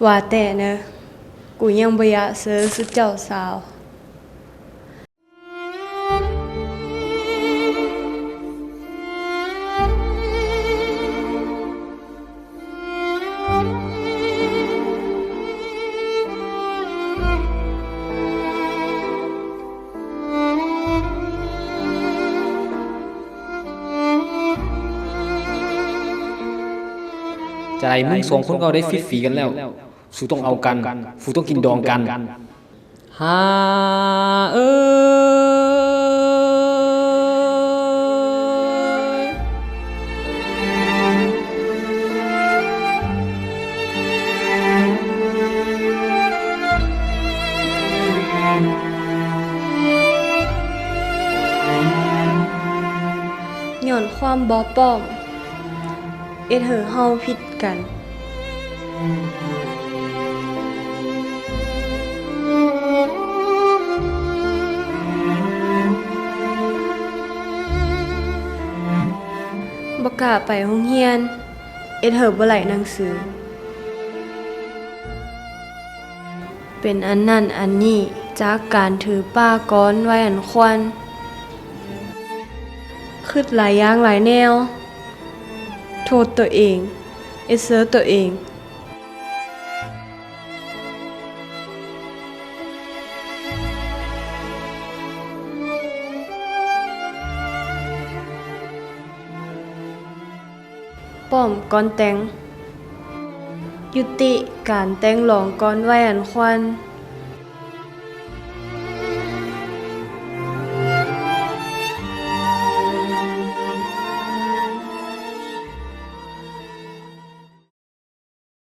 ວ່າແຕ່ເນີ ກູຍັງບໍ່ຢາກເຊີຊຸດເຈົ້າສາວ. ຈະໄດ້ ມຶງສອງຄົນກໍໄດ້ຟີຟຣີກັນແລ້ວ. ສູຕ້ອງເອົາກັນ, ສູຕ້ອງກິນດອງກັນ. ຫາເອີຍ. ຍ້ອນຄວາມບໍ່ປ້ອມ ເຮັດໃຫ້ເຮົາຜິດກັນ. ບໍ່ກ້າໄປໂຮງຮຽນ ເຮັດໃຫ້ບໍ່ໄດ້ໜັງສື. ເປັນອັນນັ້ນອັນນີ້ ຈາກການຖືປ້າກ້ອນໄວ້ອັນຄວັນ. ຄິດຫຼາຍຢ່າງຫຼາຍແນວ ໂທດຕົວເອງ ເອັດເຊີຕົວເອງ. ປ້ອມກ່ອນແຕ່ງ. ຍຸຕິການແຕ່ງລອງກ່ອນໄວ້ອັນຄວັນ.